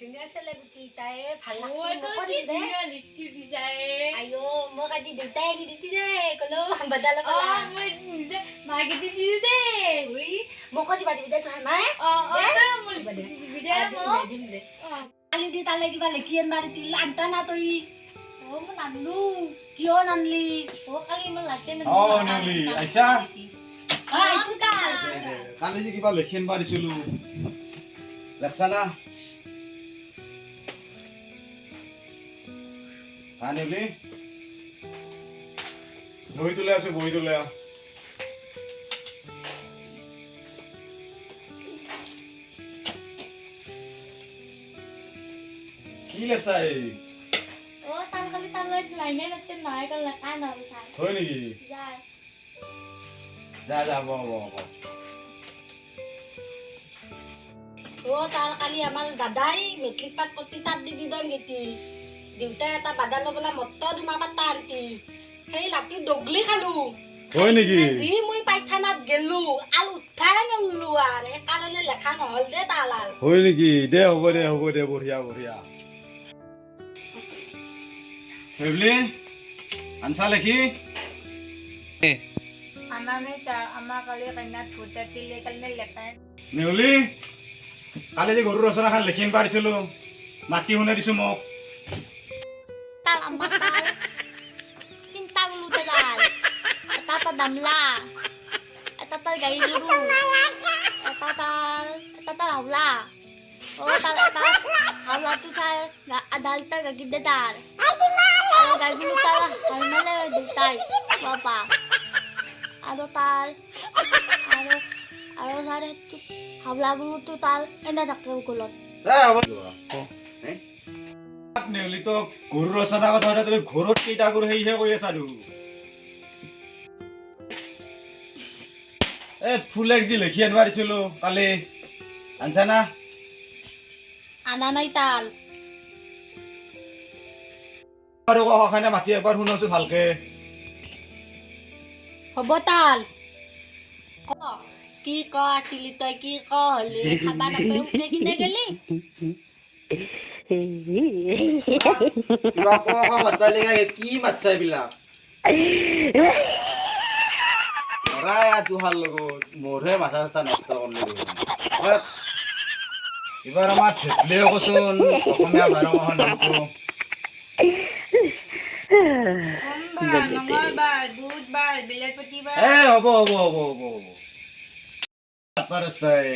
ধুনীয়া চেলেগুটি তাই ভাল লাগছে। আইঅ মোক আজি দেউতাই আনি দিতি দে কলো বদাল। মোকো দিবা দিবি দে তোহাৰ মায়ে। দিম দে। কালি দি তালে কিবা লিখি আনবা দিছিল, আনতা না তই? অ মই নানলো। কিয় নানলি? অ কালি মোৰ লাগছে। অ নেউলি আইছা? অ আইছো তাল। কালি যে কিবা লিখি আনবা দিছিলো, লেখছা না? হা নেউলি, বহি তোলে আছো, বহি তোলে। কি লেখছা এই? ও তাল কালি তাল লাইনে নাতে নাই কাল লেখাই নহল। হয় নেকি? যায়। যা যা, হ'ব হ'ব হ'ব। ও তাল কালি আমাৰ দাদাই মেট্ৰিক পাছ কৰতি, তাত দি দিদন গেছি। দেউতাই এটা বাদাল বোলা মত্ত দুমা পাতা আনতি, সেই লাতি দগলি খালো। হয় নেকি? দি মই পায়খানাত গেলো আৰু উঠাই নললো, আৰু সেইকাৰণে লেখা নহল দে তাল আৰু। হয় নেকি? দে হ'ব দে, হ'ব দে, বঢ়িয়া বঢ়িয়া। সেইবুলি আনছা লেখি? আনা নাই তা, আমাৰ কালি কন্যাত ভোট দিলে কাৰণে লেখাই। নেউলি, কালি যে গৰু ৰচনাখন লিখি আনবা দিছিলো, মাতি শুনাই দিছো মোক। তাল আমাৰ তাল তিনিটা গৰু তাল, এটা তাৰ দামলা, এটা তাৰ গাড়ী গৰু, এটা তাৰ হাওলা। ও তাল এটা হাওলাটো তাৰ আধা লিটাৰ গাখীৰ দে তাৰ, আৰু গাই গৰু তাৰ হাল মালে দেউতাই বাপা। আৰু তাৰ আৰু আৰু তাৰ হাওলা গৰুটো তাৰ এনে থাকে গলত। নেউলি, তো গৰু ৰচনা কথা তুমি ঘৰত কেইটা গৰু সেইহে কৈ আছা আৰু। এ ফুলেক যি লিখি আনবা দিছিলো কালি, আনছা না? আনা নাই তাল। আৰু কখানে মাতি একবাৰ শুনছো ভালকে। হ'ব তাল, ক কি ক আছিলি তই? কি ক হলি খাবা নাপায় উঠে কিনে গেলি? কিবা ক ক মাতবা লাগে, কি মাতছা এইবিলাক? মৰাই তোহাৰ লগত মোৰহে মাথা চাথা নষ্ট কৰিলি। এইবাৰ আমাৰ ভেটলেও কচোন অসমীয়া 12 মাহৰ নামটো। সোমবাৰ, মঙলবাৰ, বুধবাৰ, বৃহস্পতিবাৰ। এ হ'ব হ'ব হ'ব হ'ব হ'ব। মাতবা ধৰছাই,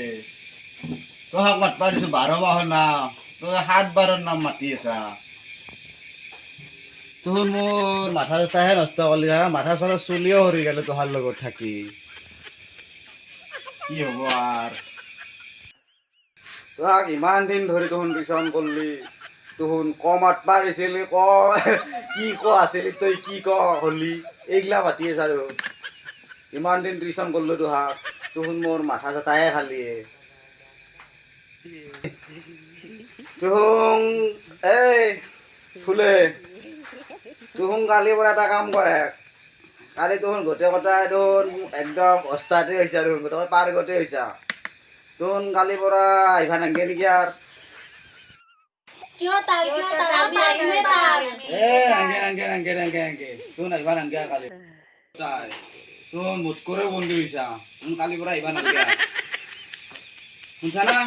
তোহাক মাতবা দিছো 12 মাহৰ নাম, তই 7 বাৰৰ নাম মাতি আছা। তোৰ মোৰ মাথা চাথাহে নষ্ট কৰিলি। হা, মাথা চাথা চুলিও সৰি গ'ল তোহাৰ লগত থাকি। কি হ'ব আৰ? তোহাক ইমান দিন ধৰি তহোন টিউচন কৰলি, তহোন ক মাতবা দিছিলি, ক কি ক আছিলি, তই কি ক হলি, এইগিলা মাতি আছা। আৰু ইমান দিন টিউচন কৰলো তোহাক, তহোন মোৰ মাথা চাথাহে খালি তুহুং। এই ফুলে, তুহুং কালিৰ পৰা এটা কাম কৰে। কালি তুহুন গোটেই কথাই দেখোন একদম অস্তাতে হৈছা, দেখোন গোটেই পাৰ্গতে হৈছা। তুহুন কালিৰ পৰা আহিবা নাংগে নেকি আৰু? কিয় তাল, কিয় তাল? আমি আহিমে তাল। এ নাংগে নাংগে নাংগে নাংগে নাংগে, তুহুন আহিবা নাংগে আৰু কালি। তাই তুহুন মোত কৰে বন্ধু হৈছা, তুহুন কালিৰ পৰা আহিবা নাংগে। শুনছা না?